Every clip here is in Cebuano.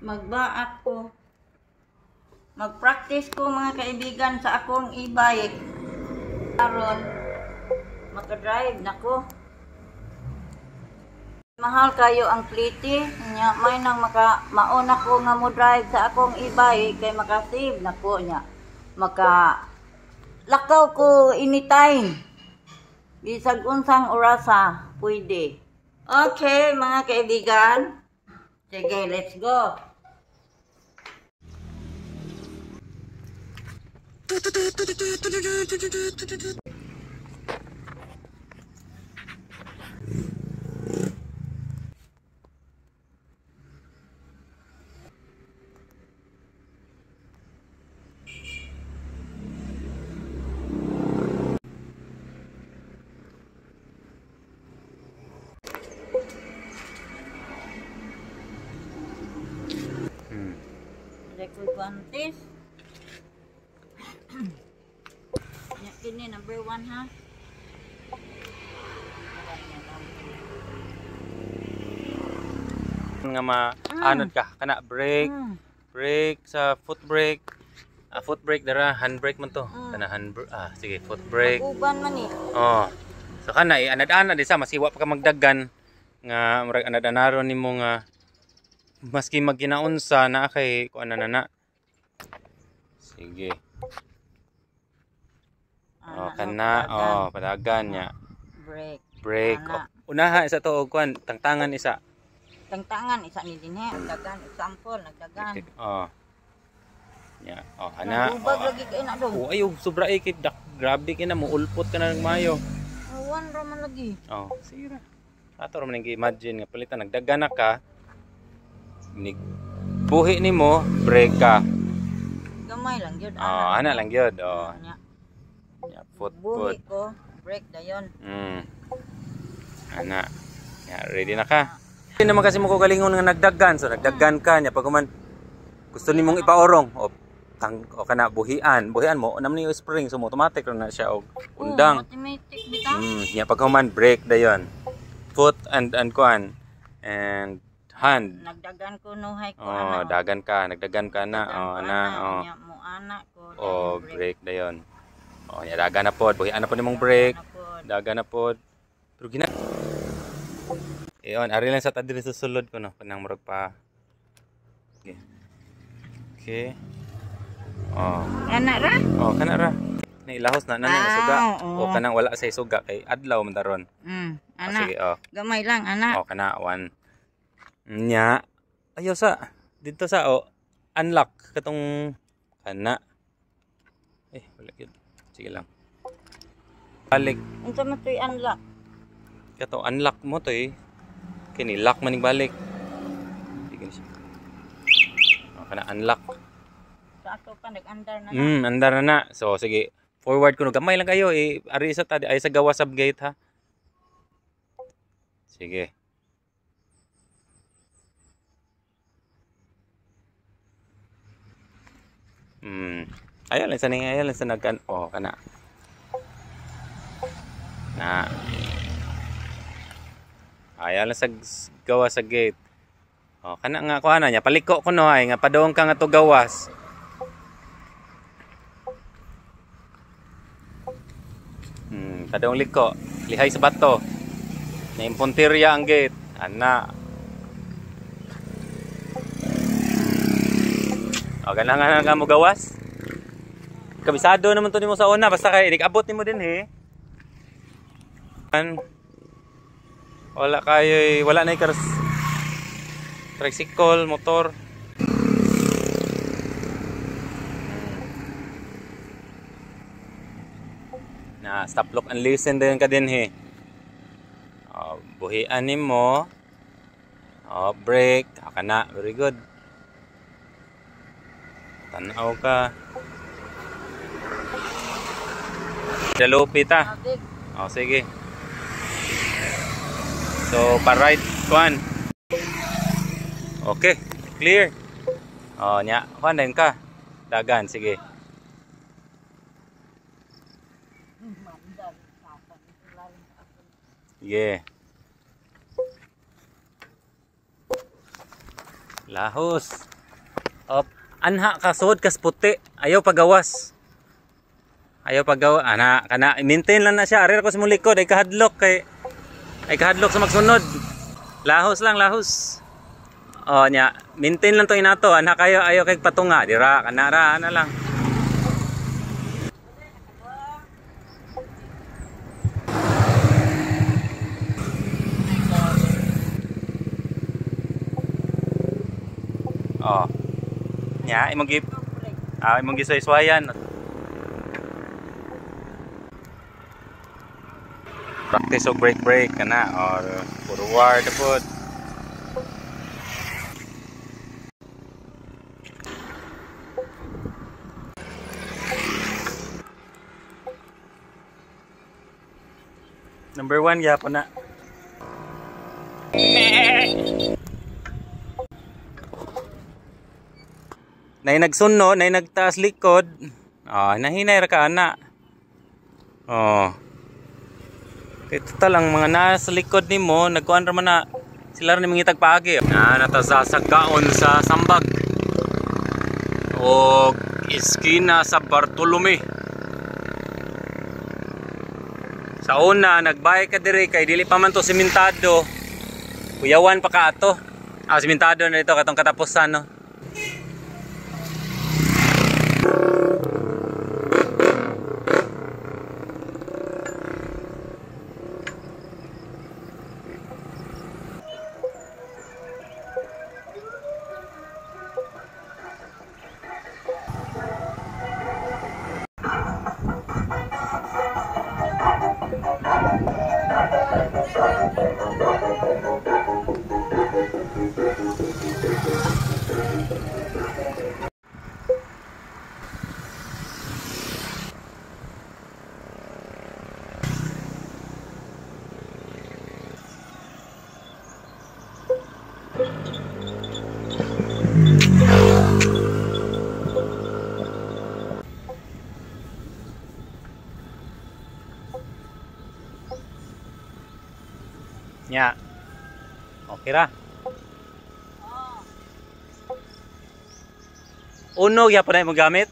Magbaak ko. Mag-practice ko, mga kaibigan, sa akong e-bike. Aron makadrive na ko. Mahal kayo ang pliti. Nya may nang maka mauna ko nga mo drive sa akong e-bike kay makasave na ko nya. Maka lakaw ko anytime. Bisag unsang orasa pwede. Okay, mga kaibigan. Sige, let's go. Guantes. Kini number 1 ha. Nga ma-anod ka kana brake, brake sa foot brake. Foot brake dara, hand brake man to. Kana hand sige, foot brake. Uban man ni. Oh. So kana anad-anad isa masiwa pa ka magdagan nga murag anad-anaron nimo nga maski magginaunsa na kay kuan na na. Sige. Oh, kana, oh, padagan niya. Brake. Brake. Oh, unaha isa to og kuan, tangtangan isa. Tangtangan isa ni dinhi, nagdagan, example, nagdagan. Oh. Nya, oh, ana. Ubag lagi kay na dong. Oh, ayo sobra ay kay grabe kay na muulpot ka na ng mayo. One ra man lagi. Oh, sige ra. Ato ra man gi-imagine nga palitan nagdagan na ka. Nig buhi nimo, brake ka. Gamay lang gyud. Oh, ana lang gyud. Oh. Nya. Ya, foot buhi ko, brake dayon. Ana. Ya, ready na ka. Hindi naman kasi mo ko galingon nga nagdagan, so nagdagan ka nya pag human gusto nimong ipaorong o tang o kana buhian, buhian mo naman ni spring so automatic ra na siya og undang. Oh, automatic bitaw. Nya pag human brake dayon. Foot and kuan and hand. Nagdagan ko no hay ko oh, ana. Dagan ka, nagdagan ka na, oh, ana, oh. Nya mo ana ko. Oh, brake dayon. Oh, nya dagan na pod, buhian na pod nimong brake. Dagan na pod. Pero gina Iyon, ari lang sa ta diri sa sulod ko no, kanang murag pa. Okay. Okay. Oh. Kana ra? Oh, kana ra. Nailahos na na suga. Oh. O kanang wala sa suga kay adlaw man daron. Ana. Oh, sige, oh. Gamay lang ana. Oh, kana one. Nya. Ayo sa dito sa oh, unlock katong kana. Eh, wala gyud. Sige lang. Balik. Unsa man to'y unlock? Kato unlock mo to eh. Kini lock man ning balik. Sige siya. Oh, kana unlock. Sa ato pa nag-andar na. Andar na na. So sige, forward kuno gamay lang kayo eh. Ari sa tadi ay sa gawas sab gate ha. Sige. Ayaw lang sa ning, ayaw lang sa nagkan. Oh, kana. Na. Ayaw lang sa gawas sa gate. Oh, kana nga kuha na niya. Paliko kuno ay nga padong ka nga to gawas. Padong liko, lihay sa bato. Na impuntirya ang gate. Ana. O, ganahan ka mo gawas. Kabisado naman to nimo sa una, basta kay inikabot nimo din he. Wala kayo, wala na ikars tricycle, motor. Na stop, look and listen din ka din he. O, buhian nimo. O, brake, ka na, very good. Tanaw ka. Dalupi ta. O, sige. So, pa-right, kuan. Okay, clear. O, nya, kuan din ka. Dagan, sige. Sige. Lahos. Op, anha ka sud kas puti. Ayaw pagawas. Ayaw pagawas. Ana kana maintain lang na siya. Ari ra ko sa imong likod ay kahadlok kay ay kahadlok sa magsunod. Lahos lang, lahos. Oh nya, maintain lang to inato. Anha kayo ayaw kay patunga dira kana ra ana lang. Oh. Nya, imong gi imong giswayswayan. Practice og break break kana or forward pod. Number 1 gyapon na. Nay nagsuno, nay nagtaas likod. Oh, nahinay ra ka ana. Oh. Kay total ang mga nasa likod nimo, nagkuan ra man na sila ra ni mangitag paagi. Na nata sa sagaon sa Sambag. Og iskina sa Bartolome. Sa una nagbay ka diri kay dili pa man to sementado. Kuyawan pa ka ato. Ah, sementado na dito katong katapusan no. Nya. Okay ra. Uno gyapon na imong gamit?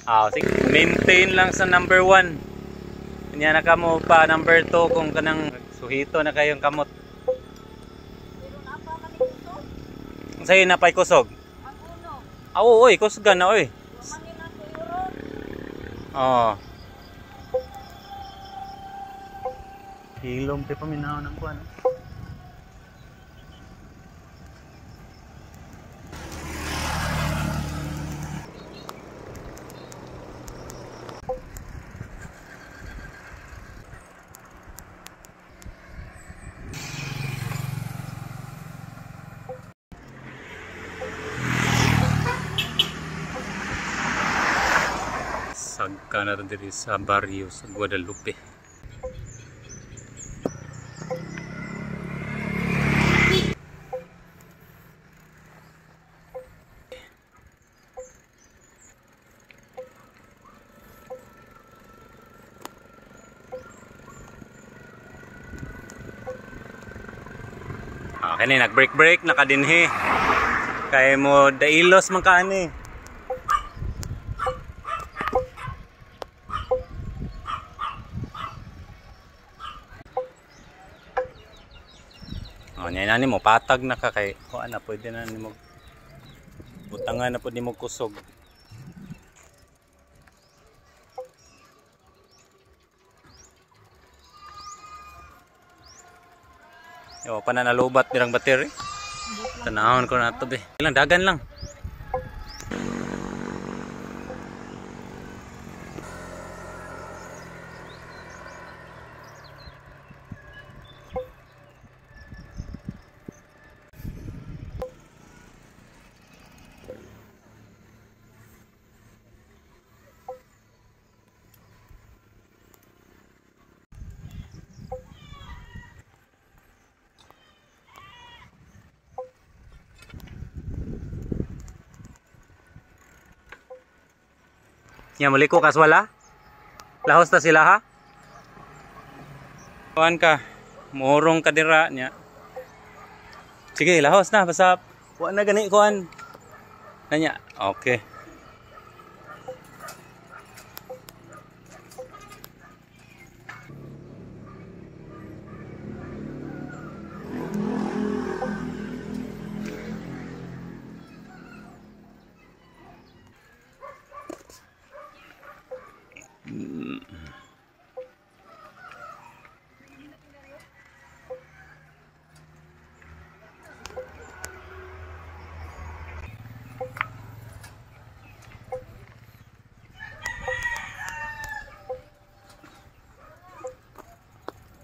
Ah, sige. Maintain lang sa number 1. Nya na kamo pa number 2 kung kanang suhito na kayong kamot. Pero naa pa man kusog. Unsay na pay kusog? Ang uno. Ah, oo, oy, kusgan na oy. Oh. Hilom kay paminaw ng kuan. Sagka na diri sa baryo sa Guadalupe. Okay ni nag-break break nakadinhi. Kay mo dailos man kaani. Oh, nya nani mo patag na ka kay kuan na pwede na nimo butangan na pud nimo kusog. Yo pa na nalubat dirang battery. Tanahon ko na to be. Ilang dagan lang. Nya muliko kas wala? Lahos ta sila ha? Kuan ka, muhurong ka dira nya. Sige, lahos na basta wa na gani kuan. Nanya, okay.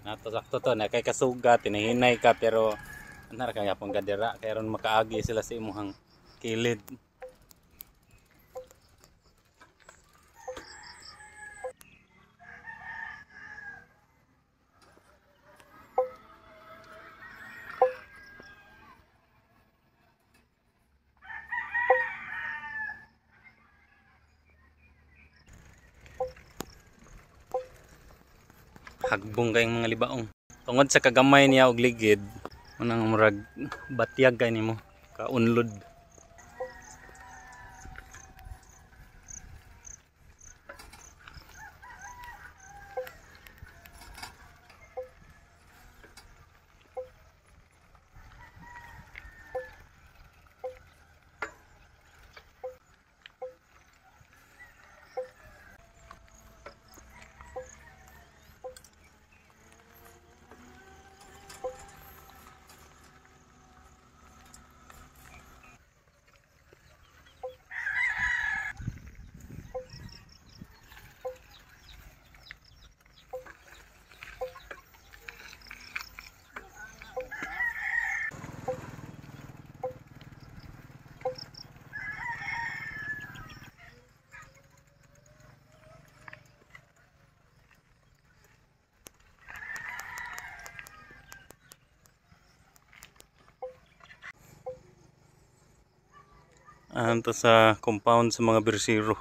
Nato sakto to na kay kasugat tinahinay ka pero anara kay apong kadira kay ron makaagi sila sa imuhang kilid. Hagbong kayong mga libaong. Tungod sa kagamay niya og ligid, unang murag batyag kay nimo, kaunlod. Anto sa compound sa mga bersiro.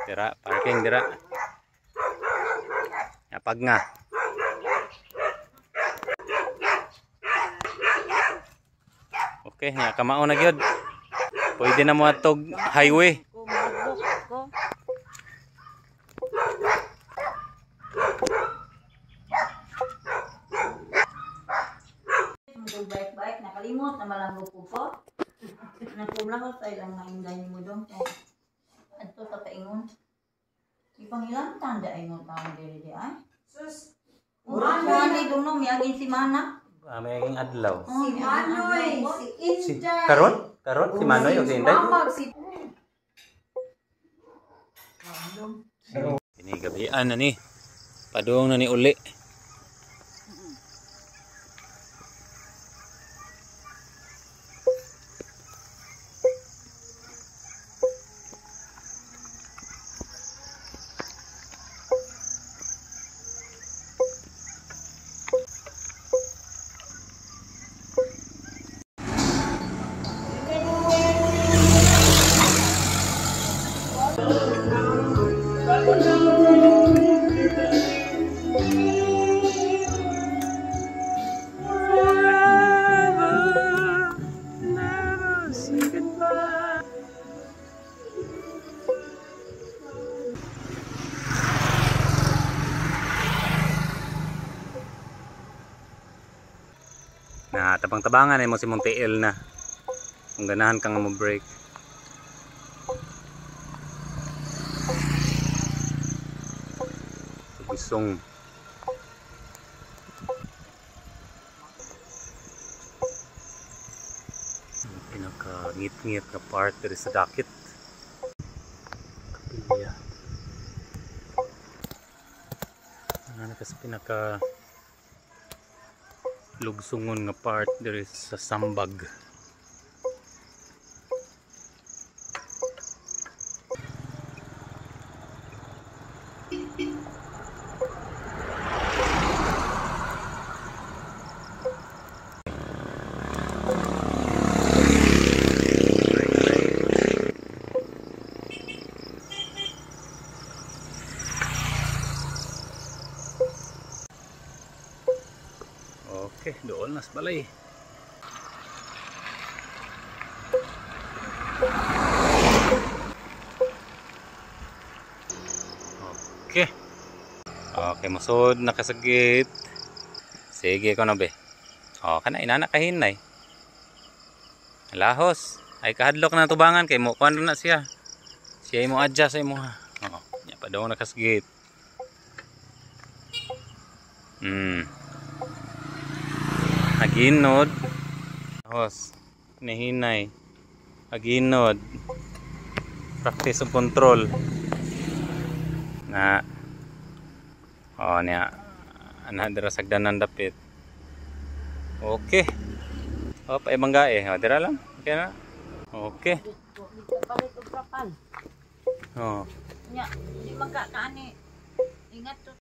Dira, parking dira. Yapag nga. Okay, nya kamao na gyud. Pwede na mo atog highway. Bike-bike, nakalimot na malanggo po po. Nagkumlahos ay lang nainday mo dong. Adto ta paingon. Ipangilang tanda ay mo taong diri di ay. Sus. Manoy dong no miagin si Mana. Ah, miaging adlaw. Si Manoy, si Inday. Karon? Karon si Manoy o si Inday? Si Ini gabian na ni. Padung na ni uli. Na tabang-tabangan ay mo si Montiel na. Kung ganahan ka nga mo break. Tugisong. Pinaka-ngit-ngit na part diri sa dakit. Kapilya. Ano kasi pinaka lugsungon nga part diri sa Sambag. Okay, dool nas balay. Okay. Okay, musod na ka sa gate. Sige ko na be. O, kana inana kahinay. Lahos. Ay kahadlok na tubangan kay mo kuan na siya. Siya mo adjust sa imo ha. Oh, nya pa daw na ka sa gate. Aginod. Lahos. Nahinay. Aginod. Practice of control. Na. Oh, niya. Ana dira sagdanan dapit. Okay. Oh, paibang gae. Oh, dira lang. Okay na. Okay. Palit og trapal. Oh. Nya, di man ka kaani. Ingat to.